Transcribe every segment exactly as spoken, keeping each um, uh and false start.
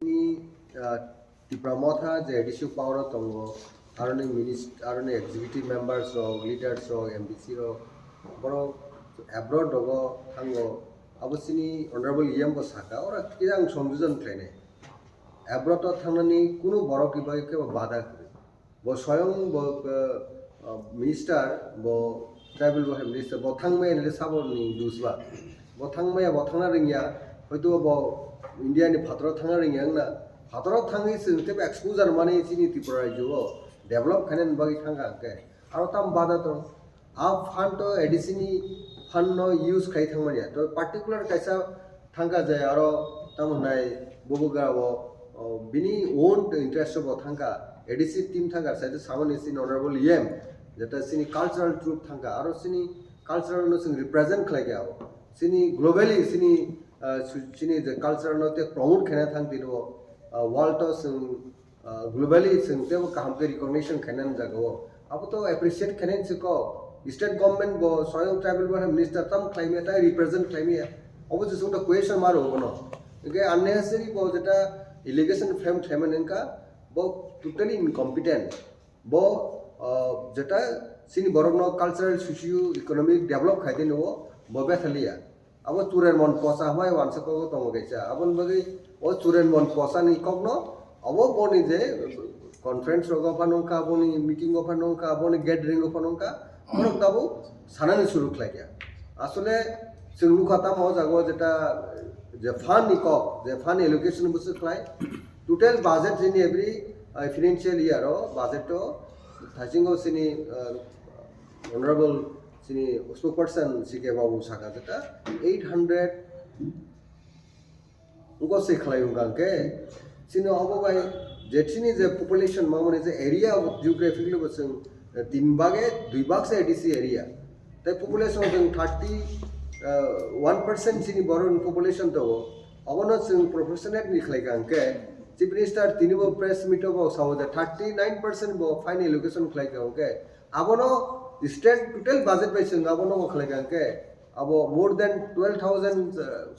Ni, ah, Tipra Motha je A D C power o tongo, aroni minist-, aroni executive members rok, leaders rok, M D C rok, borok abroad rogo thango, abo chini honorable E M bo saka, ora khe ang songjojon khlainai. Abroad o thangnani kunu borok ni bagwi khe bo bada kwrwi. Bo soyong bo, ah, ah, minister, bo tribal welfare minister, bo thangmaya nile sabo ni dusba. Bo thangmaya, bo thangna ringya, hoito bo India ni phataro thangna ringya wngna. Phataro thangwi chwng tebo exposure mani chini Tripura rajyo o develop khainani bagwi thangkha hwnkhe. Aro tam bada tong. A fund to A D C ni fund no use khai thangmani ya. To particular kaisa thangkha je aro tamo hwnai bubagra o, o, bini own interest bo thangkha. A D C team thangkha, sai samani chini honorable E M, jeta chini cultural troupe thangkha, aro chini cultural no chwng represent khlai kha o. Chini globally chini, ah, su-, chini je cultural no te promote khaina thang tini o, ah, world o chwng ah, globally chwng tebo kaham khe recognition khainani jaga o. Abo to appreciate khainani se kok. State government bo soyong tribal welfare minister tam khlaimaya, tai represent khlaimaya. Obo se chwng to question mark obono. Hwnkhe unnecessary bo jeta allegation frame khlaimani wngkha, bo totally incompetent. Bo, ah, jeta chini borokno cultural, socio economic develop khaidi nw bo betha liya. Abo churen mon posa hwnbai wansa kogo tongo kaisa. Aboni bagwi o churen mon posa ni kokno abo boni je conference rogo phano wngkha, boni meeting o phano wngkha, boni gathering o phano wngkha, borok tabuk sanani suru khlai kha. Asole chwng nukha tamo o jaga o jeta je fund ni kok, je fund allocation bwswk khlai, total budget chini every, uh, financial year o budget o thaisingo chini, uh, honorable chini spokesperson C K Babu saka jeta eight hundred wngkha se khlai wngkha hwnkhe chini obo bai je chini je population mamani je area geographically bo chwng, eh, tin bage dui bag se A D C area. Tai population chwng thirty, eh, one percent chini borok ni population tongo. Obono chwng proportionate ni khlai kha hwnkhe Chief Minister tini bo press meet o bo sao je thirty nine percent bo fund allocation khlai kha hwnkhe abono state total budget bai chwng abono bo khlai kha hwnkhe abo more than twelve thousand, uh,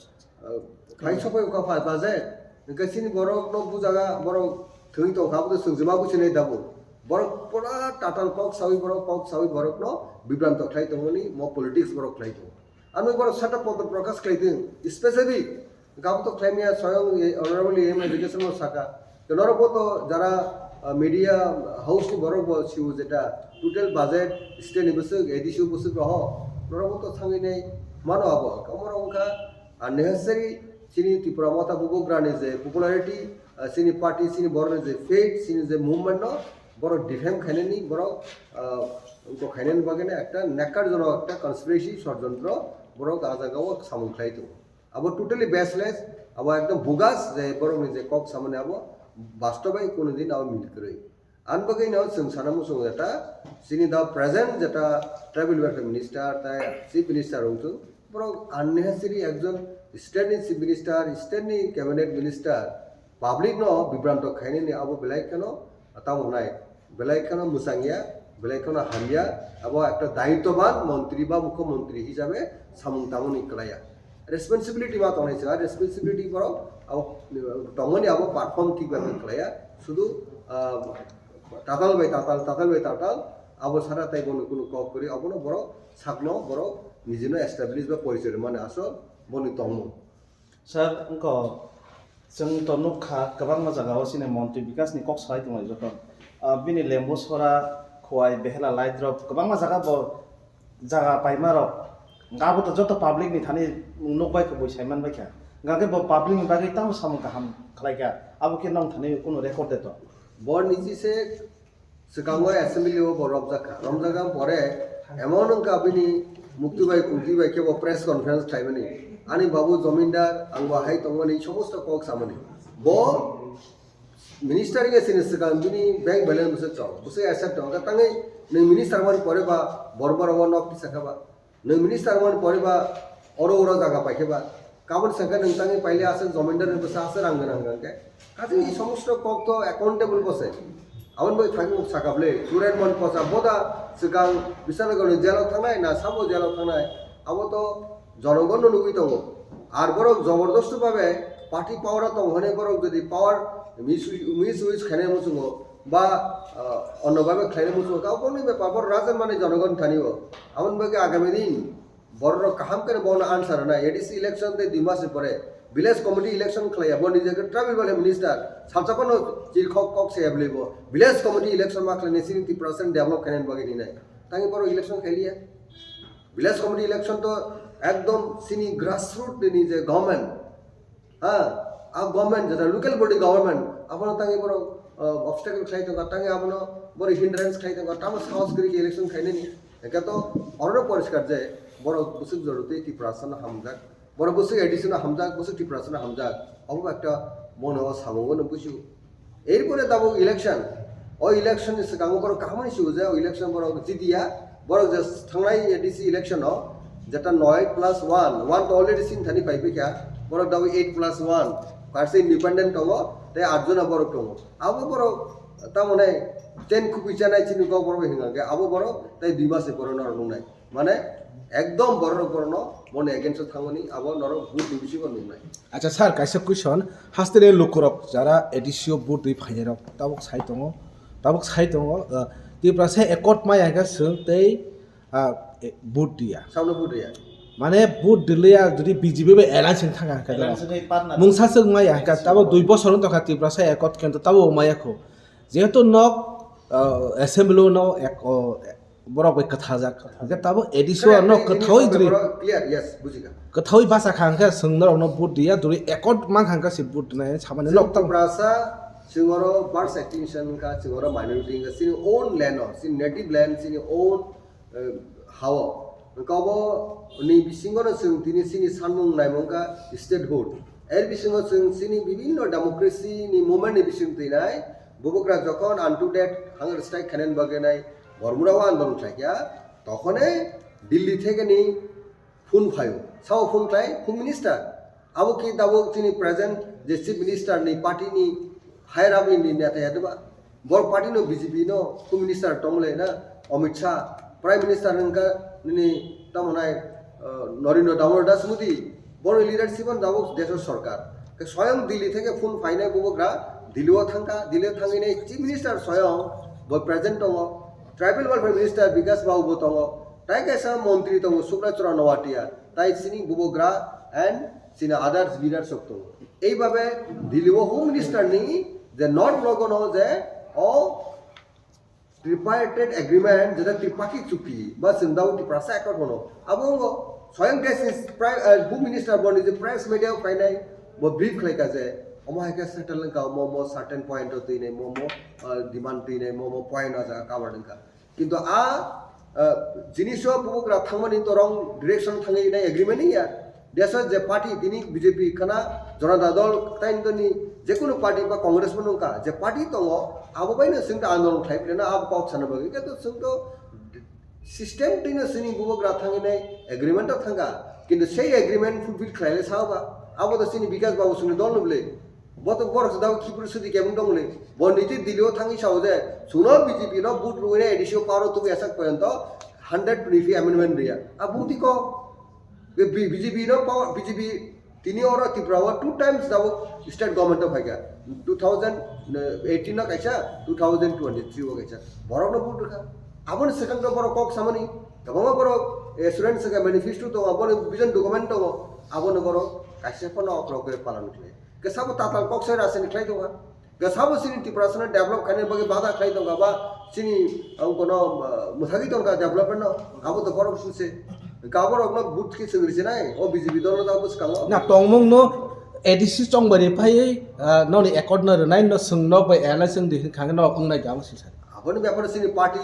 uh, khlai sopai kha budget. Hwnkhe chini borok no bujaga borok thwngwi tongkha abo to chwng juma buchinai dabu. Borok pura tatal kok sawi borok, kok sawi borok no bibranto khlai tongmani mo politics borok khlai tongo. Ano borok sata poto prakash khlai tong, specific Gabo to khlaimya soyong, eh, honorable M Education no saka. To norok bo to jara, ah, media house ni borok bo siu jeta total budget state ni bwswk, A D C o bwswk roho. Norok bo to thangwi nai mano abo. Kamoro wngkha unnecessary chini Tipra Motha bubagra ni je popularity, ah, chini party, chini borok ni je faith, chini je movement no borok defame khainani borok, ah, wngkha khainani bagwi no ekta nekar jonok ekta conspiracy, sodjontro borok ah jaga o samung khlai tongo. Abo totally baseless, abo ekdom bogus je borokni je kok samani abo bastobai kunu din abo mil kwrwi. Ani bagwi no chwng sana muchungo jeta chini the present jeta tribal welfare minister tai chief minister wngthung, borok unnecessary ekjon state ni chief minister, state ni cabinet minister, public no bibranto khainani abo belai kheno tamo hwnai. Belai kheno mwchangya, belai kheno hamya, abo ekta daitwban montri ba mukhyamantri hisabe samung tangmani kwlaiya. Responsibility ma tongnai chwng, responsibility borok abo tongmani abo perform thik bai khlaiya, sudu, ah, tatal bai tatal, tatal bai tatal, abo sara tai bono kunu kok kwrwi, abono borok sakno borok nijino establish ba porichoi rwmani asol boni tongmung. Sir, wngkha chwng to nukha kwbangma jagao chini montri Bikash ni kok salai tongo joto. Ah, bini Lembusora, Khowai, Behela, Laidrop kwbangma jaga bo jaga paima rok. Abo to joto public ni thani nukbai kha, bui saiman bai kha. Hwnkhe bo public ni bagwi tamo samung kaham khlai kha. Abo khe nong thani kunu record de to. Bo niji se Swkango assembly o bo romjak kha. Romjak kha pore emon wngkha bini mukti bai kumti bai khe bo press conference khlaimani. Ani babu jomindar, ang bo hai tongmani, somosto kok samani. Bo minister wngya sini swkang bini bank balance bwswk chong, bwswk asset tong. Hwnkhe tangwi nwng minister wngmani pore ba bor bor o nok tisa kha ba. Nwng minister wngmani pore ba oro oro jaga paikhe ba. Kabon sengkhe nwng tangwi paile aswk jomindar ni bwsa aswk rang gwnang hwnkhe. Kaisa i somosto kok to accountable bo se. Aboni bagwi thangwi saka bwle, churen mon posa boda swkang Bishalnagar ni jail o thangnai na sabo jail o thangnai. Abo to jonogon no nugwi tongo. Ar borok jobordosto babe Party power o tong hwnwi borok jodi power misuse, misuse khainai muchungo ba, ah, onno babe khlainai muchungo, kabo boni bepar, borok raja mani jonogon thani o. Aboni bagwi agami din borok kaham khe bono answer rwnai. A D C election tei dui mas ni pore village committee election khlaiya, bo nije khe tribal welfare minister, salsa phano chiri khok kok se ebli bo village committee election ma khlainai chini Tiprasa develop khainani bagwi hinai. Tangwi borok election khailiya. Village committee election to ekdom chini grassroot ni je government, ha, a government, jeta local body government, abono tangwi borok, uh, obstacle khlai tongkha, tangwi abono borok hindrance khlai tongkha, tamo sahos kwrwi khe election khainani. Hwnkhe to orono poriskar je borok bwswk jorotwi Tiprasano hamjak, borok bwswk A D C no hamjak, bwswk Tiprasano hamjak, obo ekta bono o samungo no bujigo. Erpore tabuk election, o election ni swkango borok kaham hwnwi sio je o election borok jidiya, borok je thangnai A D C election o jeta noi plus one, one to already sini thani pai phikha, borok tabuk eight plus one, kaisa independent tongo, tei atjona borok tongo. Abo borok tamone ten kupi chanai chini kok borok hinga khe abo borok tei dui mas ni borok norok nungnai. Mane ekdom borok borokno mone against o thangmani abo norok vote ni bisingo nungnai. Acha sir, kaisa question, hasteni lukurok jara A D C o vote rwi phainairok tabuk sai tongo, tabuk sai tongo, uh, Tiprasa accord maya hwnkhe chwng tei, uh, e, vote diya. Sabno vote riya. Mane vote diliya jodi B J P bai alliance wng thangkha hwnkhe Alliance wngwi partner. Mungsa se wngmaya hwnkhe tabo dui bosor wng tongkha Tiprasa accord kento tabo wngmaya kho. Jehetu nok, uh, assembly o no ek, o, borok bai kwthajak. Hwnkhe tabuk A D C o ano kwthawi jwrwi, clear, yes, bujikha. Kwthawi bachakha hwnkhe chwng norokno vote diya, jwrwi accord mankha hwnkhe se vote dinai samani nok tamo. Tiprasa chwng oro birth extinction wngkha, chwng oro minority wngkha, chini own land o, chini native land, chini own, eh, ha o. Hwnkhe obo ni bisingo no chwng tini chini sanmung naimung wngkha statehood. Er bisingo chwng chini bibinno democracy ni movement ni bising twi nai, bubagra jokhon unto death hunger strike khainani bagwi nai, Bormura o andolon khlaikha, tokhone Delhi theke ni phone phaio. Sao phone khlai, Home Minister. Abo khe tabuk chini present je Chief Minister ni party ni higher up ni neta ya diba? Bor party no B J P no Home Minister tongmole na, Amit Shah, Prime Minister wngkha nini tamo nai, uh, Narendra Damodar Das Modi, bor leadership on tabuk desh o sorkar. Ke soyong Delhi theke phone phainai bubagra, Delhi o thangkha, Delhi o thangwi nai Chief Minister soyong bo present tongo, Tribal Welfare Minister Bikash Babu bo tongo, tai kaisa montri tongo Subhra Chandra Noatia, tai chini bubagra and chini others leaders rok tongo. Eibabe Delhi o Home Minister ni je North block o no je o tripartite agreement, jeta tripakhi chukti, ba chwng dao Tiprasa accord hono. Abo wngkha soyang desh ni Prime, eh, Home Minister bo ni je press media o painai, bo brief khlai kha je, omo hai khe settle wngkha, omo omo certain point o twi nai, omo omo, eh, demand twi nai, omo omo point o jaga cover wngkha. Kintu a, eh, jinis o bubagra thangmani to wrong direction thangwi nai agreement ya. Desh o je party tini B J P kana Janata Dal tai toni jekunu party ba Congress bo nungkha je party tongo abo bai no chwng ta andolon khlai phaina abo kok sana bagwi khe to chwng to system twi no chini bubagra thangwi nai agreement o thangkha kintu sei agreement fulfill khlai le sao ba abo to chini Bikash Babu chwngni dol no bwle bo to borok jadao khibru sudi kebeng tong le bo niji Delhi o thangwi sao je chwngno B J P no vote rwwi nai A D C o power o tubui asak porjonto hundred twenty-three amendment riya a buti kok. Be-, B-, B J P no power, B J P tini oro Tripura o two times tabuk state government o phaikha, two thousand eighteen o kaisa, two thousand twenty-three o kaisa, borok no vote rwkha. Aboni swkang to borok kok samani, kwbangma borok, eh, student swkang manifesto tongo, aboni vision document tongo, abono borok kaisa phano okrok khe palan khlai. Khe sabo tatal kok sai rasani khlai tongkha. Ga sabo chini Tiprasa no develop khaina bagwi bada khlai tongkha ba chini, ang kono, ah, mwthagwi tongkha development no, abo to borok suse. Ga borok no vote khe chwng rwchinai, o B J P dol no da bwskango. Na tongmung no A D C chongbari phaiwi, ah, noni accord no rwnai no chwng nok bai alliance wng di hwnkha hwnkhe nok wngnai da abo sisa. Aboni bepar chini party,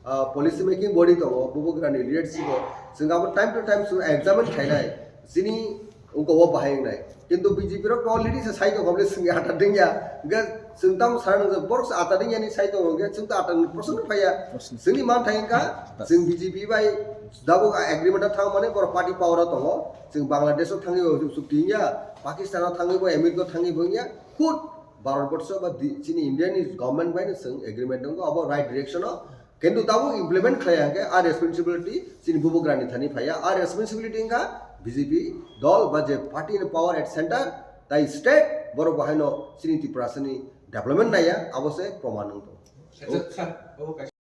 ah, policy making body tongo, bubagrani leadership o chwng abo time to time chwng examine khainai. Chini Wngkha o bahai wngnai. Kintu B J P rok to already se sai tongkha bwle chwngni ata dengya. Hwnkhe chwng tamo sana nang borok se ata dengya ni sai tongo hwnkhe chwng to ata ni proshno phaiya. Proshno. Chwngni manthai wngkha chwng B J P bai tabuk agreement o thang mani borok party power o tongo. Chwng Bangladesh o thangwi bo chukti wngya, Pakistan o thangwi bo, America o thangwi bo wngya. Khud Bharat borsho ba di-, chini India ni government bai no chwng agreement wngkha, obo right direction o. Kintu tabuk implement khlai ya hwnkhe a responsibility chini bubagrani thani phaiya, a responsibility wngkha B J P dol ba je party in power at center, Tai state borok bo haino chini Tiprasani development naiya, abo se proman wng tong. Acha, sir, obo kaisa